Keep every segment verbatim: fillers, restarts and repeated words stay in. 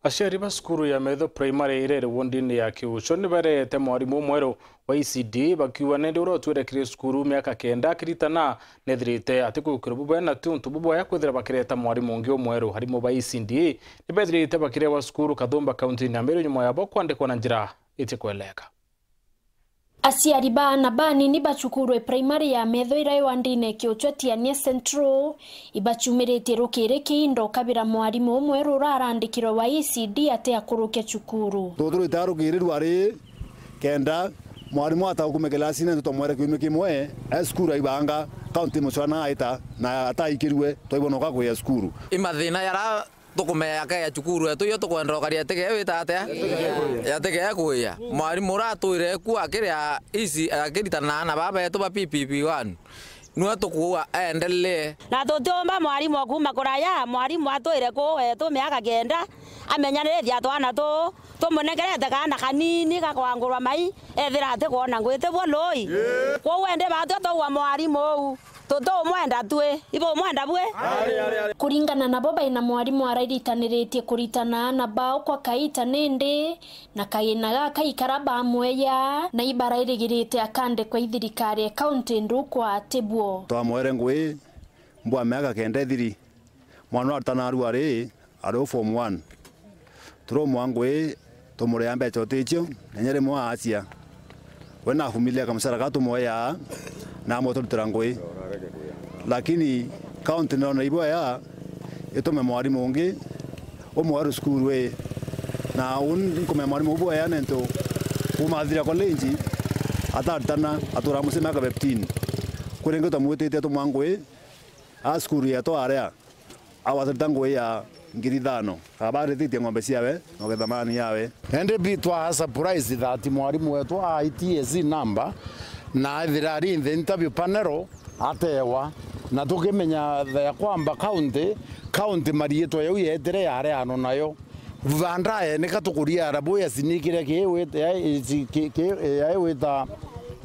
Aciari ba cukuru ya Metho Primary iria iri wondini ya Kiuchwa ni bareete mwarimu umweru wa E C D, bakiuga nindi uria utwire kiri cukuru miaka kenda akiritana, nethirite atigwikirwa bubwena ti untu bubwaya kwithira bakireta mwarimu ungi umweru. Arimu ba E C D ni bethirite bakirewa cukuru Kathumba, kaunti ya Meru, nyuma yabo kwandikwa na njira itikweleka. Aciari ba aana banini ba cukuru e primary ya Metho iria i wandine Kiuchwa Tiania Central, ibacumiritie rukiri kiindo kabira mwarimu umweru urarandikirwe wa E C D ati akuruke cukuru. Tuturite rukiri rwari kenda mwarimu atagukume kilasine, tutamwere kiumia kimwe e cukuru aibanga, kaunti mucwana aita na ataikirue, twaibona uka kuya cukuru. I mathina yara tukumea yake ya cukuru yetu, iyo tukwenda ukaria yatige wita atia? Yatige kuya. Mwarimu uria atwire ku akiria isi, akiritana na aana baba betu ba P P P one. Niwe tukuuga aendelee. Na tutiumba mwarimu o kuuma kuraya, mwarimu atwire kuu wetu miaka kenda, amenyaniritie twana tuu, tumunekerete kaana kanini gakwangurwa mai, ethira atikwona ngui ti bwo lui. Kwou indi batwi twaua mwarimu uu. Tutumwenda twi, ibumwenda bwi? Kuringana nabo, baina mwarimu arairitaniritie kuritana aana bao kwa kaita nindi, na kaina gaka ikara bamweya, na ibarairigirite akandikwa i thirikari e kaunti ndukwa ati bwo. Twamwere ngui mbwa miaka kenda ithiri, mwana aritana aru ari ari o form one. Turomwa ngui, tumurea mbeca uticio, na inya rimwe aacia. We navumilia kamucara kaa tumweyaa, na amwe turutira ngui. Lakini kaunti ndirona ibwea itume mwarimu ungi umweru cukuru ii. Na uni nkumea mwarimu ubwea nontu kuuma athira college, ataritana, atura mucii miaka fifteen. Kwi ringi twamwititie atumwa ngui, a cukuru yetu aria, agwatirita ngui ya ngiri ithano, abarithitie ng'ombe ciawe, na ugetha mani yawe. Indi bi twa surprise that mwarimu wetu a I T S C number, na ethira ari in the interview panel, atewa. Na tukimenya ya kwamba county, county mariitwa yau yeetire yareanwa nayo. Vandaye nika tukuria arabu yasinikire ki wit-, ya, ki, ki, ya wita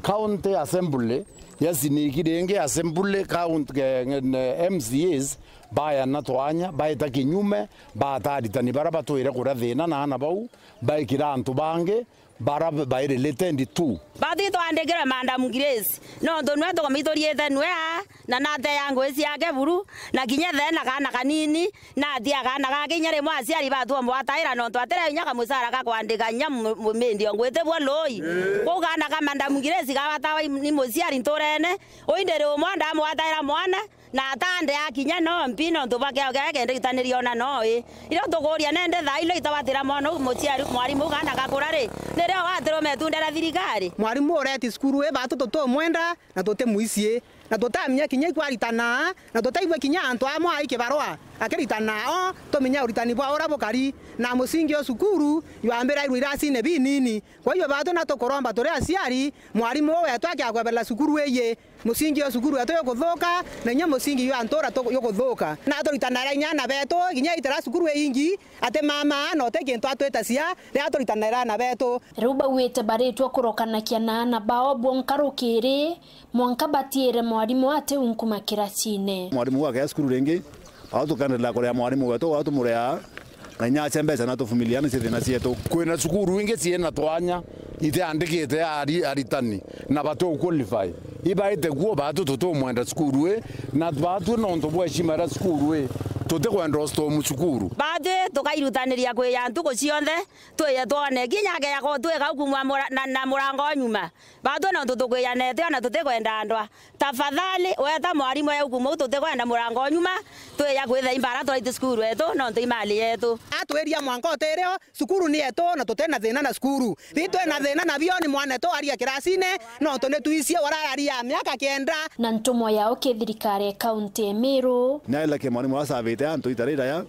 county assembly, yasinikire ingi assembly, county, eh, M C As, bayana twanya, baita kinyume, bata aritani bara batwire kuria thina na aana bau, baikira antu bangi, bara bai related to. Bati twandikirwe Madam Grace, nontu nwe tukumituriite nwe aa, na nateya ngui ciake buru, na kinya thee na kaana kanini, natia kaana gake inya rimwe aciari batuombwataira, nontu atire inya kamucara ga kwandika inya mu-, mumindi o ngui ti bwo lui. Kwou kaana ka Madam Grace gawatawa i, ni muciari nturene, uu indi ri umwe ndamwataira mwana, na atande akinya no mpi nontu bwa kiao kiake kenda itaniria ona no i. Irio tukuria nende thaa ilo itawatira mwana uu muciari, mwarimu uu kana gakura ri, nirio watirume itunda ria thirikari. Mwarimu ureti cukuru ii batu tutumwenda na tutimwicii, na tutamenya kinya ikwaritana, na tutaigua kinya antu amwe aikibarwa akiritanaa o, tumenye uritani bwa uria bukari, na musingi o cukuru yambirairwe irasine binini. Kwa hiyo batu na tukuromba turi aciari, mwarimu uu wetu akiagweberera cukuru iji, musingi o cukuru yetu yukuthuka, na inya musingi jwa ntura tu-, yukuthuka. Na turitanaira inya aana betu, kinya itira cukuru iingi, ati mama, na uti kintu atwitacia, riria turitanaira aana betu. Riu bauite baritwa kurokanakia na aana bao bwonka rukiri, mwanka batiire mwarimu ati unkuma kiracine. Mwarimu uu akea cukuru ringi, au tukendelea kurea mwarimu wetu, au tumureaa, na inya acia mbeca na tuvumilia ni cia thina cietu. Kwina cukuru ingi ciina twanya itiandikite ari-, aritani, na batu qualify. Ibaite kuo batu tutumwenda cukuru ii, na batu nontu bwa heshima iria cukuru ii, tutikwenda ustorm cukuru. Batu tukairutaniria kwija ntuku cionthe, twije twone kinya akeya kotwika u kuuma mura-, na, na murango o nyuma. Batu nontu tukwijanete ona tutikwenda ndwa. Tafadhali, weta mwarimu e hukumu, tutikwenda murango o nyuma, twija kwitha imbara twaiti cukuru yetu, nontu i mali yetu. Atwiria mwanka utirio, cukuru ni yetu, na tutina thina na cukuru. Ri twina thina nabio ni mwanetu aria kirasine, nontu ni twicie urarari ya miaka kenda. Na ntumwa yao ki thirikari ya kaunti ya Meru. Nailake mwarimu asavite antu ita riraya,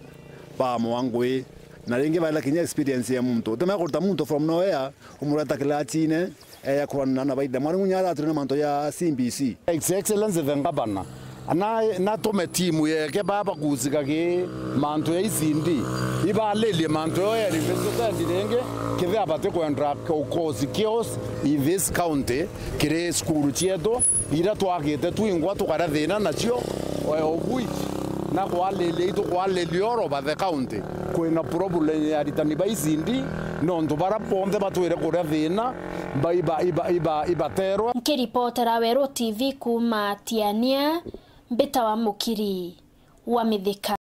bamwa ngui, na ringi baila kinya experience ya muntu. Utimenya kuruta muntu from nowhere, umureta kilasine, eya kurana na baida. Mwarimu nya aratwira na mantu ya C B C. His Excellency the Governor, na, natume timu yeke baba kuhusika ki mantu ya I C D. Ibalilie mantu yo ya university ringi, kethira bati kwenda cause chaos in this county, kiri cukuru cietu, ira twakite twingwa tukara thina nacio, of which Na kwalilia itu kwalilia all over the county. Kwina problem ya aritani ba icindi, nontu bara bonthe batwire kuria thina, ba-, iba-, iba-, iba-, ibaterwa. Nkiripotera Weru T V kuuma Tiania, mbitawa Mukiri wa Mithika.